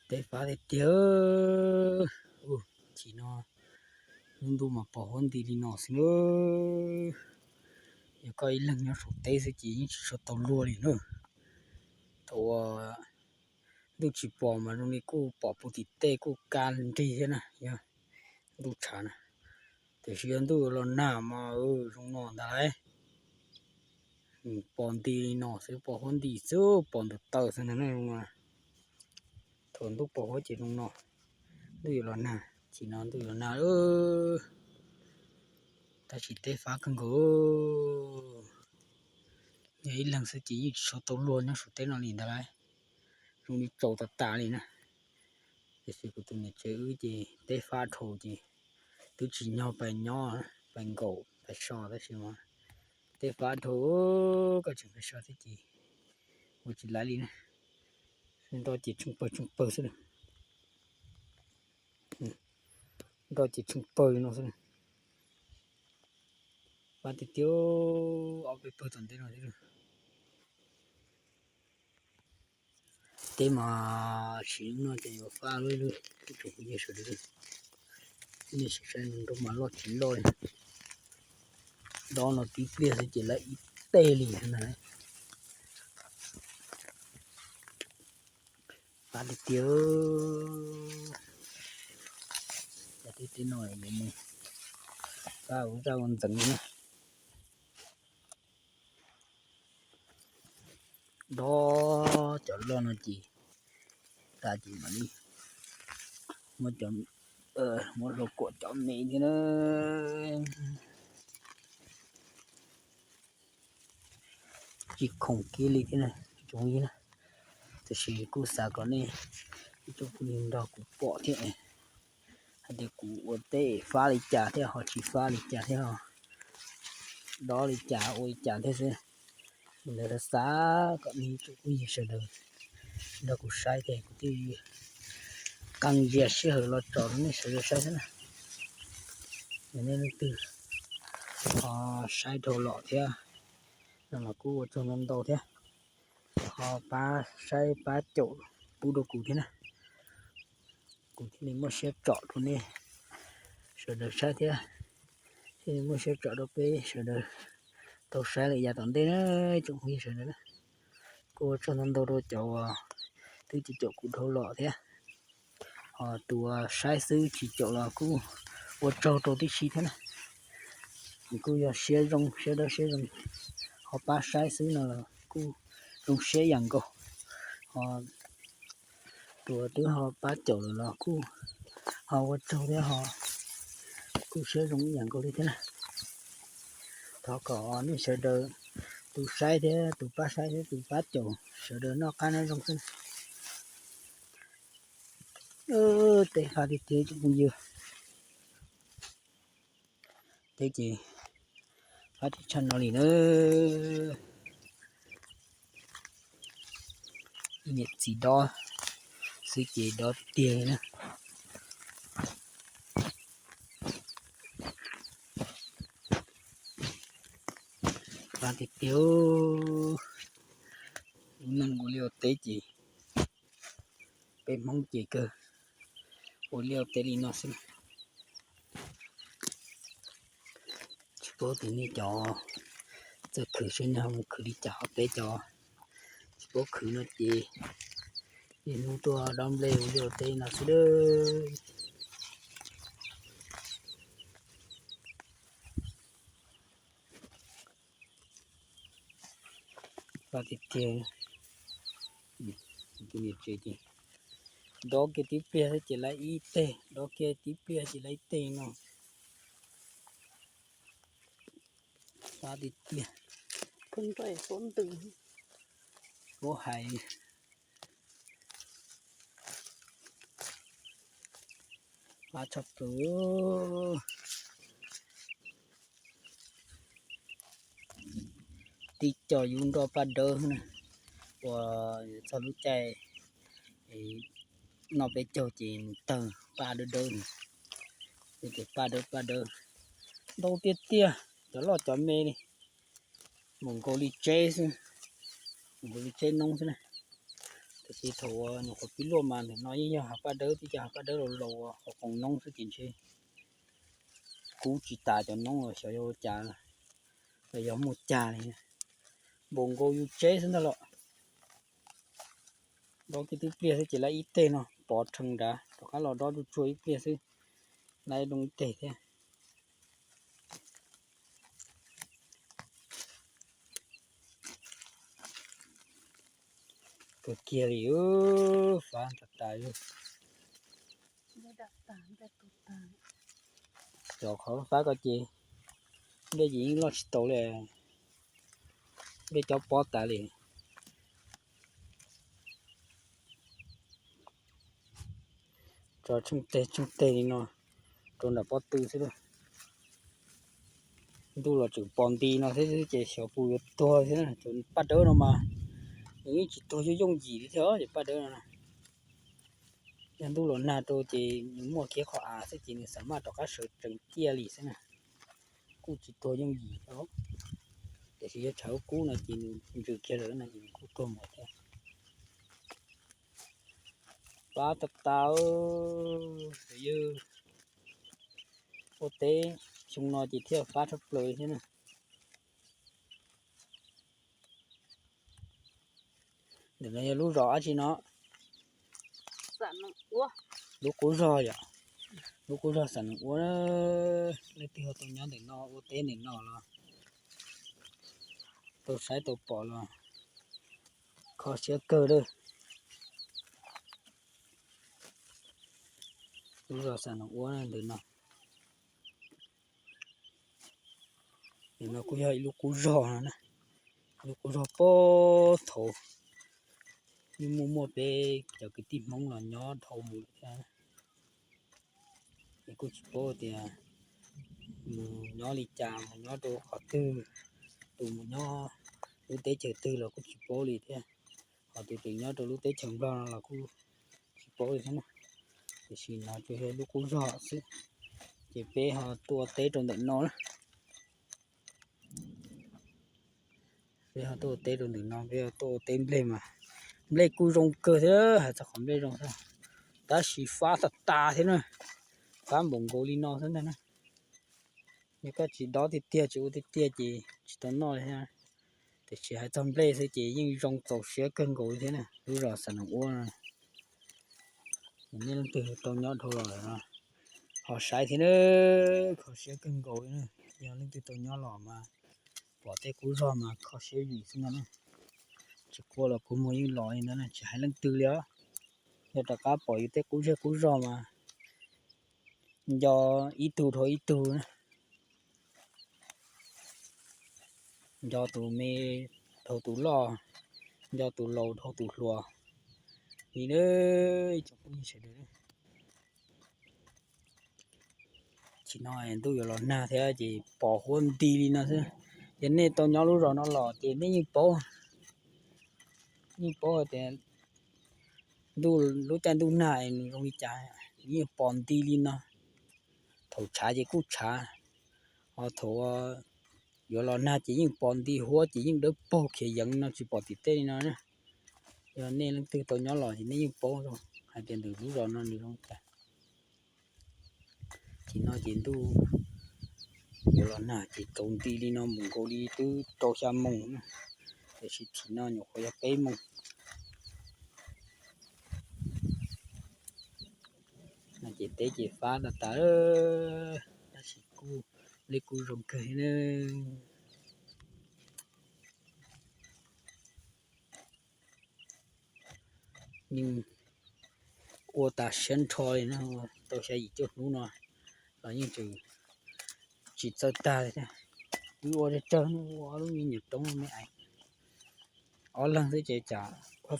Teb fab tiag tiag. Chim no lub ntuj mas pos huab nti li no xwb na. Yog koj ib leeg nyob saum teb xwb ces yeej tsis tshua tau luag li na. Thaum uas ntuj tsis pos mas zoo li kuj pom puv tim tej kuj kab nrig thiab na, yog ntuj tshav na. Tiam sis yog ntuj los nag mas zoo no ntag lauj. Pos nti li no xwb, pos huab nti xwb, pos ntawm taw xwb ntag na. Thaum ntuj pos huab ces zoo no, ntuj yuav los nag, chim no ntuj yuav los nag. Tab sis teb fab kawg nkaus. Yog ib leeg xwb ces yeej tsis tshua tau luag nyob saum teb no li ntag lauj. Zoo li tsaus tas tas li na. Tiam sis kuv tus niam tsev wb ces teb fab dhau ces twb tsis nyog pais nyob, pais nkaum pais so tab sis mas teb fab dhau, koj tseem pais so thiab ces ua tsis laiv li na. Nroj ces tsheej pawg tsheej pawg xwb. Nroj ces tsheej pawg li no xwb. Fab tiag tiag, ob peb pawg tom ntej no thiab. Teb mas siv no ces yuav fab lub lub tsoom phooj ywg sawv daws. Nej sim saib nroj mas loj tsis loj li. Dob no tib pliag xwb ces lawv ib teg li na. Fab tiag tiag. Cov teb teb no yuav mus fab ua zaj ua ntxeev na. Dob cov loj no ces tas ces mam li muab cov, muab hlua kuam cov me thiab na. Tsis khoom kiag li thiab na, tsoom phooj ywg na. Tiam sis kuj xav kom nej ib tsoom phooj ywg nrog kuv pom thiab hais tias kuv ua teb fab li cas thiab ho tsis fab li cas thiab ho dob li cas ua li cas thiab xwb. Li ntawd xav kom nej ib tsoom phooj ywg sawv daws nrog kuv saib thiab kuv thiaj qee ntsis sij hawm los tso rau nej sawv daws saib thiab na. Yog nej leej twg ho saib dhau los thiab no los kuj ua tsaug ntau ntau thiab. Ho pab saib pab caum pub rau kuv thiab na. Kuv thiaj li muaj siab tsom rau nej sawv daws saib thiab, thiaj li muaj siab tsom rau peb sawv daws tau saib lawm yav tom ntej na, tsoom phooj ywg sawv daws na. Kuj ua tsaug ntau ntau rau cov uas twb caum kuv dhau los thiab. Ho tus uas saib xwb tsis caum los kuj ua tsaug rau tib si thiab na. Kuj yog siab zoo siab dawb siab zoo, ho pab saib xwb no los kuj zoo siab ib yam nkaus. Ho tus uas twb ho pab caum lawm los kuj ho ua tsaug thiab ho kuj siab zoo ib yam nkaus li thiab na. Thov kom nej sawv daws, tus saib thiab tus pab saib thiab tus pab caum sawv daws noj qab nyob zoo xwb. Teb fab tiag tiag tsoom phooj ywg. Teb ces fab tiag tshaj no li na. Niam txiv dob xwb ces dob tiag tiag li na. Fab tiag tiag. Lub neej ua liaj ua teb ces peb Hmoob ces kawg ua liaj ua teb li no xwb. Tsis paub tias nej cov txawj khwv seb nej ho mus khwv li cas, ho peb cov tsis paub khwv no ces niaj hnub tuaj dob nplej ua liaj ua teb no xwb. Fab tiag tiag. Tus niam tsev ces dob kiag tib pliag ces lawv ib teg, dob kiag tib pliag ces lawv ib teg no. Fab tiag tiag. Puab hais fab tshaj plaws. Tib co yub nroj paj dawb na, uas txog lub caij noj peb caug ces mus tawg paj dawb dawb, ces paj dawb paj dawb ntau tiag tiag, cov loj cov me li, mus nkaus li tseb xwb, mus nkaus li tseb noob xwb na. Tiam sis thaum uas nyuam qhuav pib luaj mas ntawm no yeej yog hav paj dawb, twb yog hav paj dawb los laus qhov qoos noob xwb ces ntshe kub tsis tas cov noob los xyov yog ua cas los yog muaj cas li. Npaum nkaus yus tsev xwb ntag los. Dob kiag twb pliag xwb ces lawv ib teg no pov rhees nrad, rov qab los dob tsuag tsuag ib pliag xwb, lawv ib loo ib teg thiab. Kawg kiag li, fab tas tas li. Cov qhov fab ko ces nplej ces yeej loj tsis tau li, nplej cob pob tas li. Tso tsheej teg tsheej teg li no rau nram pob tw xwb. Ntuj los tseem pos nti no thiab ces xyov puas yuav tuag thiab. Cov paj dawb no mas nws yeej tsis tuag yooj yooj yim li thiab, cov paj dawb no. Yog ntuj los nag rau ces nws muaj kiag qhov av xwb ces nws xam maj rov qab sawv tsees ciaj li xwb na. Kuj tsis tuag yooj yim thiab, tiam sis yog tshav kub no ces nws ntsws kiag lawm no ces nws kuj tuag mus thiab. Fab tas tas, yog ua teb xyoo no ces thiaj fab tshaj plaws thiab na. Ntawm no yog lub zos dab tsi no? Lub qub zog yom, lub qub zog Xam Noom Ua. Leej twg ho tau nyob ntawm no ua teb ntawm no los tau saib tau pom los kho siab kawg lawm. Lub zos Xam Noom Ua ntawm no. Ntawm no kuj yog ib lub qub zog no na, lub qub zog pob thaum yeej muaj muaj peb cov kwv tij Hmoob los nyob dhau mus lawm thiab. Es kuj tsis paub tias mus nyob li cas, mus nyob rau qhov twg, tus mus nyob lub teb chaws twg los kuj tsis paub li thiab. Ho tus tseem nyob rau lub teb chaws Nplog no los kuj tsis paub li thiab na. Tiam sis no tsuas yog lub qub zog xwb, ces peb ho tuaj ua teb rau ntawm no na. Peb ho tuaj ua teb rau ntawm no, peb ho tuaj ua teb nplej mas nplej kuj zoo kawg thiab, hais txog qhov nplej zoo xwb, tab sis fab tas tas thiab na, fab npaum nkaus li no xwb ntag na. Yog koj tsis dob tiag tiag, tsis ua tiag tiag ces tsis tau noj li thiab. Tiam sis hais txog nplej xwb ces yeej zoo txaus siab kawg nkaus li thiab na, lub zos Xam Noom Ua no. Nej leej twg tau nyob dhau los lawm no ho saib thiab na, kho siab kawg nkaus li na. Yog leej twg tau nyob los mas pom tej qub zog mas kho siab vim xwb no na. Tsis qua los kua muag yeej los li ntawd na, tsis hais leej twg li os. Yog rov qab pom yus tej qub zej qub zog mas nco ib tug dhau ib tug na. Nco tus me dhau tus loj, nco tus laus dhau tus hluas li na. Ib tsoom phooj ywg sawv daws, tsis no ntuj yuav los nag thiab ces pos huab nti li no xwb. Yog nej tau nyob lub zos no los ces nej yeej paub, yeej paub tias ntuj, lub caij ntuj nag nws zoo li cas, nws yeej pos nti li no. Thaum tshav ces kuj tshav, ho thaum yuav los nag ces yeej pos nti huab ces yeej dawb paug khiav yeev no tsis pom tim tej li no na. Yog nej leej twg tau nyob los ces nej yeej paub hais tias ntawm lub zos no nws zoo li cas. Tim no ces ntuj yuav los nag ces tsaus nti li no mus nkaus li twb rau xya moos na, tiam sis tim no nyuam qhuav yog peb moos. No ces teb ces fab tas tas, tab sis kuj, nplej kuj zoo kawg na. Yeej ua tas siab nrho li na, tau xya yim cuaj hnub no los yeej tseem tsis txawj tag li thiab. Wb ua tsawg tsawg, ua ob lub me nyuam roob me ais, ob leeg xwb ces tsam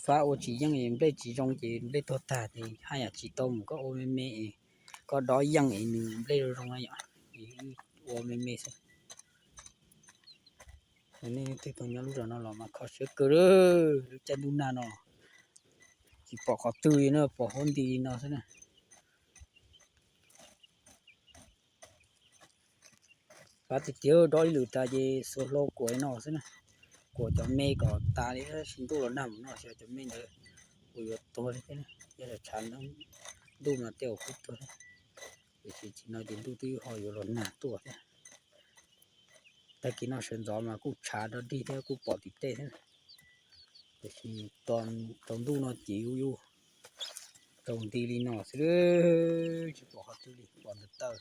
fab ua tsis yeej es nplej tsis zoo ces nplej tuag tag ces haj yam tsis tau mus, koj ua me me es koj dob yeej es nws nplej zoo zoo na yom, es ua me me xwb. Nej leej twg tau nyob lub zos no los mas kho siab kawg, lub caij ntuj nag no tsis pom qhov twg li na, pos huab nti li no xwb na. Fab tiag tiag, dob ib lwm tas ces xuas hlau kuam li no xwb na, kuam cov me kom tas li, tab sis ntuj los nag mus no xyov cov me ntawd kuv yuav tuag li thiab, yog tshav ntuj no tej zaum kuv tuag thiab. Tiam sis tsis no ces ntuj twb ho yuav los nag tuaj thiab. Tag kis no sawv ntxov mas kuj tshav dog dig thiab kuj pom tim tej thiab. Tiam sis tsaus ntuj no ces yuav tsaus nti li no xwb, tsis pom qhov twg li, pom ntawm taw.